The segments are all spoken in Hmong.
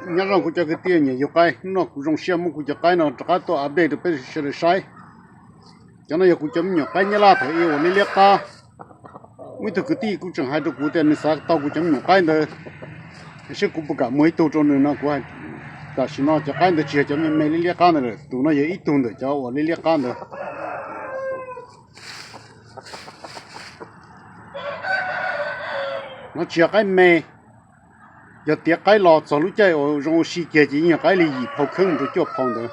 Nyob zoo kuv cov kwv tij nyiam yug qaib, hnub no kuv zoo siab muab kuv cov qaib no rov qab tuaj update rau peb sawv daws saib. Cov no yog kuv cov me nyuam qaib nyab laj thaum ub uas liab liab qab. Muaj ib tug kwv tij kuj tseem hais rau kuv tias nws xav tau kuv cov me nyuam qaib ntawd, tiam sis kuv puas kam muag ib tug rau nws no kuv, tam sim no cov qaib ntawd tsis yog cov me me liab liab qab ntawd lawm, tus no yog ib tug ntawm cov uas liab liab qab ntawd. No tsis yog qaib me, yog tiav qaib los txog lub caij uas zoo ua si kiag ces yeej yog qaib li yim phau kheeb mus rau cuaj phau ntawd.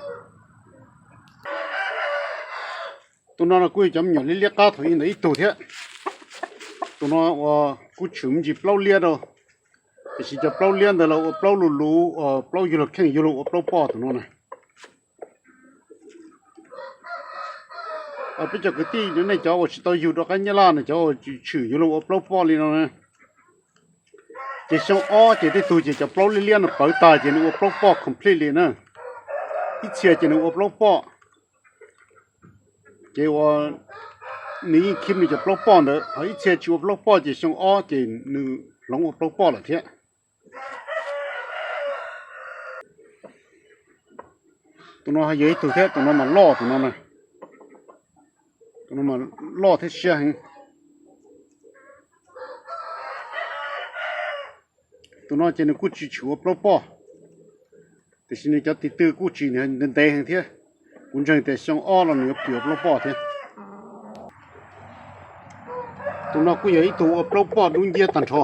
Tus no kuj yog cov me nyuam liab liab qab thaum ub ntawd ib tug thiab. Tus no uas kuj tshwm me ntsis plaub liab rau, tiam sis cov plaub liab ntawd los ua plaub luv luv, plaub yug luag kheej yug luag ua plaub poj tus no na. Peb cov kwv tij nej cov uas tsis tau yug rau qaib nyab laj no, cov uas tshwm yug luag ua plaub poj li no na, ces xyoo ob ces tej tug ces cov plaub liab liab no pawv tas ces nws ua plaub poj complete li na. Ib txhia ces nws ua plaub poj, ces uas nws yeej keep nws cov plaub poj ntawd, ho ib txhia tsis ua plaub poj ces xyoo ob ces nws hloov ua plaub poj lawm thiab. Tus no yog ib tug thiab, tus no mas loj, tus no, tus no mas loj thiab siab heev. Tus no ces nws kuj tsis tshwm ua plaub poj, tiam sis nws cov tis tw kuj tsis ntev ntev heev thiab. Kuv ntseeg tias xyoo ob los nws yuav plhis ua plaub poj thiab. Tus no kuj yog ib tug ua plaub poj dub nciab tag nrho.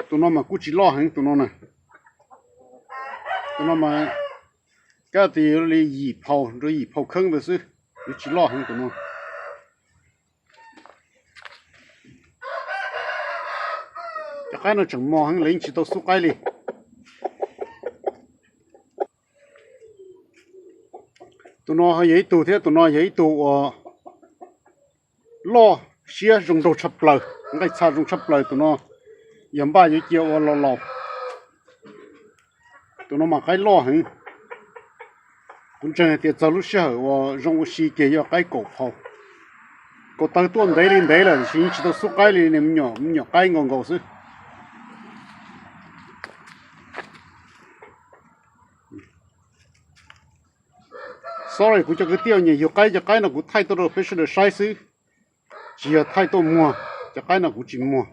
Tus no mas kuj tsis loj heev tus no na. Tus no mas kab tias yuav li yim phau rau yim phau kheeb ntawd xwb, yuav tsis loj heev tus no. Cov qaib no tseem mos heev, lawv yeej tsis tau xub qaib li. Tus no yog ib tug thiab, tus no yog ib tug uas loj siab zoo nraug tshaj plaws, nqaij txha zoo tshaj plaws tus no. Yog npaj yuav cia ua laus laus. Tus no mas qaib loj heev. Kuv ntseeg hais tias txog lub sij hawm uas zoo ua si kiag yog qaib kaum phau. Kaum tawg tuaj ntev li ntev lawm tiam sis yeej tsis tau xub qaib li, nws me nyuam qaib nkaus nkaus xwb. Sorry kuv cov kwv tij nyiam yug qaib, cov qaib no kuv thaij tuaj rau peb sawv daws saib xwb, tsis yog thaij tuaj muag, cov qaib no kuv tsis muag.